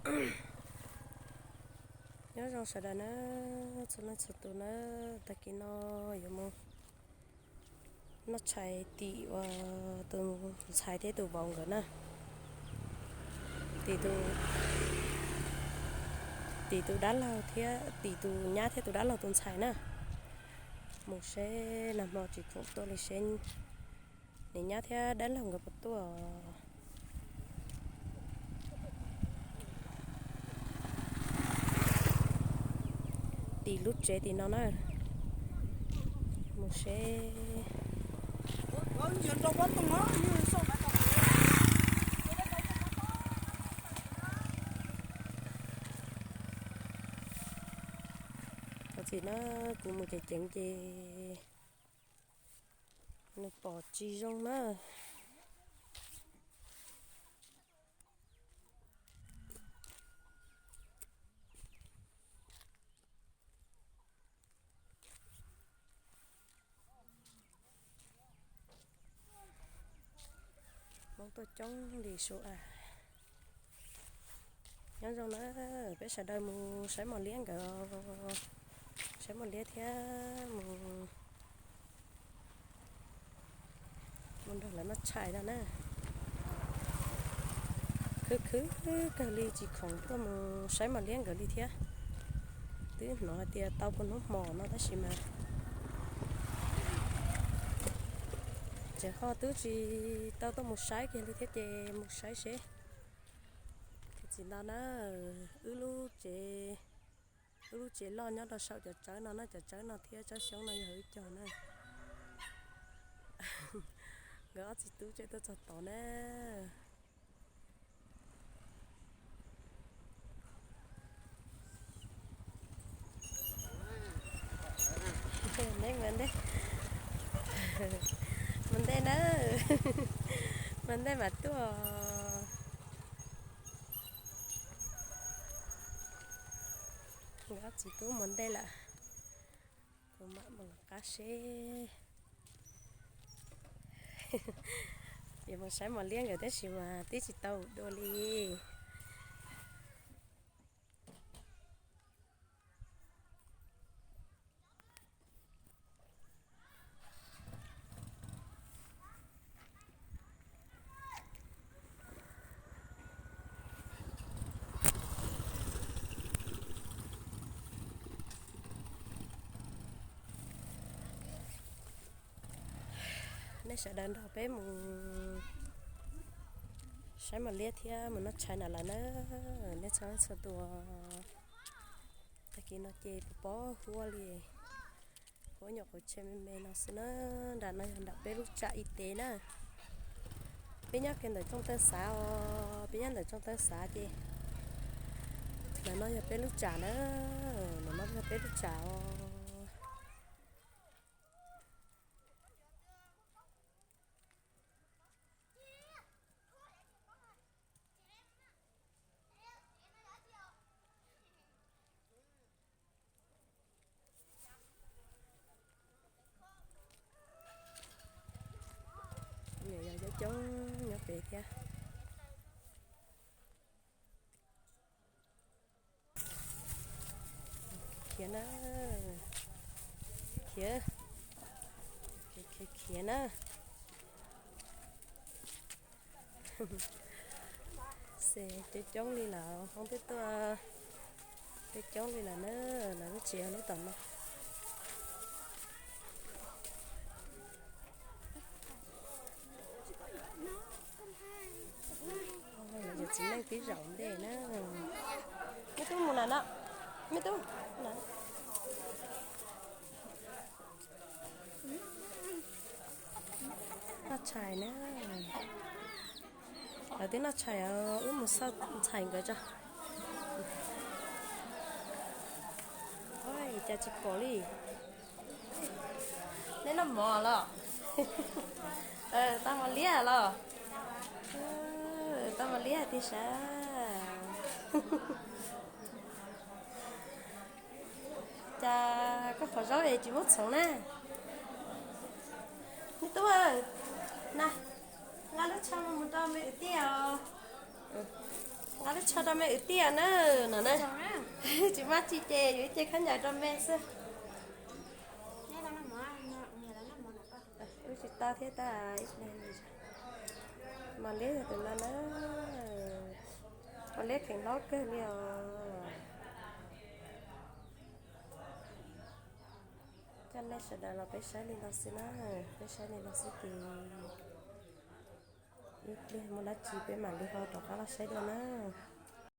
Nyob zoo sawv daws na, txhua leej txhua tus na, tag kis no yuav mus noj tshais tim uas tus ntxhais thiab tus vauv nkawd na. Tim tus, tim tus dab laug thiab tim tus nyab thiab tus dab laug tus ntxhais na. Mus seb nag hmo tsis khoom tuaj li seb niam nyab thiab dab laug nkawd puas tuaj. Tim lub tsev tim no na. Mus seb. Txim na, kuv mus ceev ceev ces nws pom tsis zoo na. Hmoob tuaj coob li sua. Nyob zoo na, peb sawv daws mus saib mos liab nkawd, saib mos liab thiab mus, mus nrog lawv noj tshais no na. Khwv khwv kawg li tsis khoom tuaj mus saib mos liab nkawd li thiab. Twb hnov hais tias tau puag hnub hmo no tab sis mas tseem ho twb tsis tau tuaj mus saib kiag li thiab ces mus saib seb. Tsis ntau na, wb lub tsev, wb lub tsev loj nyob rau saum cov tsawb no na, cov tsawb no thiab tsob xyoob no yog wb cog na. Nkawd ob txiv tub tseem tuaj txog tod na. Mus ntej, mus ntej na, mus ntej mam tuaj. Nkawd ob txiv tub mus ntej lawm, kuv mam mus lawv qab seb. Yuav mus saib mos liab nkawd tab sis mas twb tsis tau dua li. Nej sawv daws nrog peb mus saib mos liab thiab mus noj tshais na lawm na. Nej txhua leej txhua tus, tag kis no ces puas pom huab li, huab nyuam qhuav tshe me me no xwb na. Nram no yog nram peb lub tsam ib teg na. Peb nyob kiag ntawm Tsooj Tawj Xav os, peb nyob ntawm Tsooj Tawj Xav ces ntawm no yog peb lub tsam na, ntawm no yog peb lub tsam os. Nws yog coob coob nyob pem thiab. Khiav na, khiav, khiav khiav na. Ces coob coob li lawm, hoob twb tuaj, coob coob li lawm na, lawv lub tsev nyob tom no. Yog txiv neej tib zaum ntej na. Me tub mus na no, me tub na. Noj tshais na. Lawv twb noj tshais os, wb mus xauj ntxhais nkawd tso. Cas tsis pom li. Neb noj mov los? Tau mos liab los? Tau mos liab tiag sav. Cas koj qhov zaub es tsis muab txhoov na? Me tub, na, nqa lub tsho mus rau me kwv tij os. Nqa lub tsho rau me kwv tij na, no na. Tsis muaj tsi ces yuav ib ce khaub ncaws rau me xwb. Wb tsis tau thiab tab sis mas liab yog tus no na. Mas liab kheev hlob kawg li os. Coj nej sawv daws los peb saib li no xwb na, peb saib li no xwb ces ib pliag muaj dab tsi peb mam li ho rov qab los saib dua na.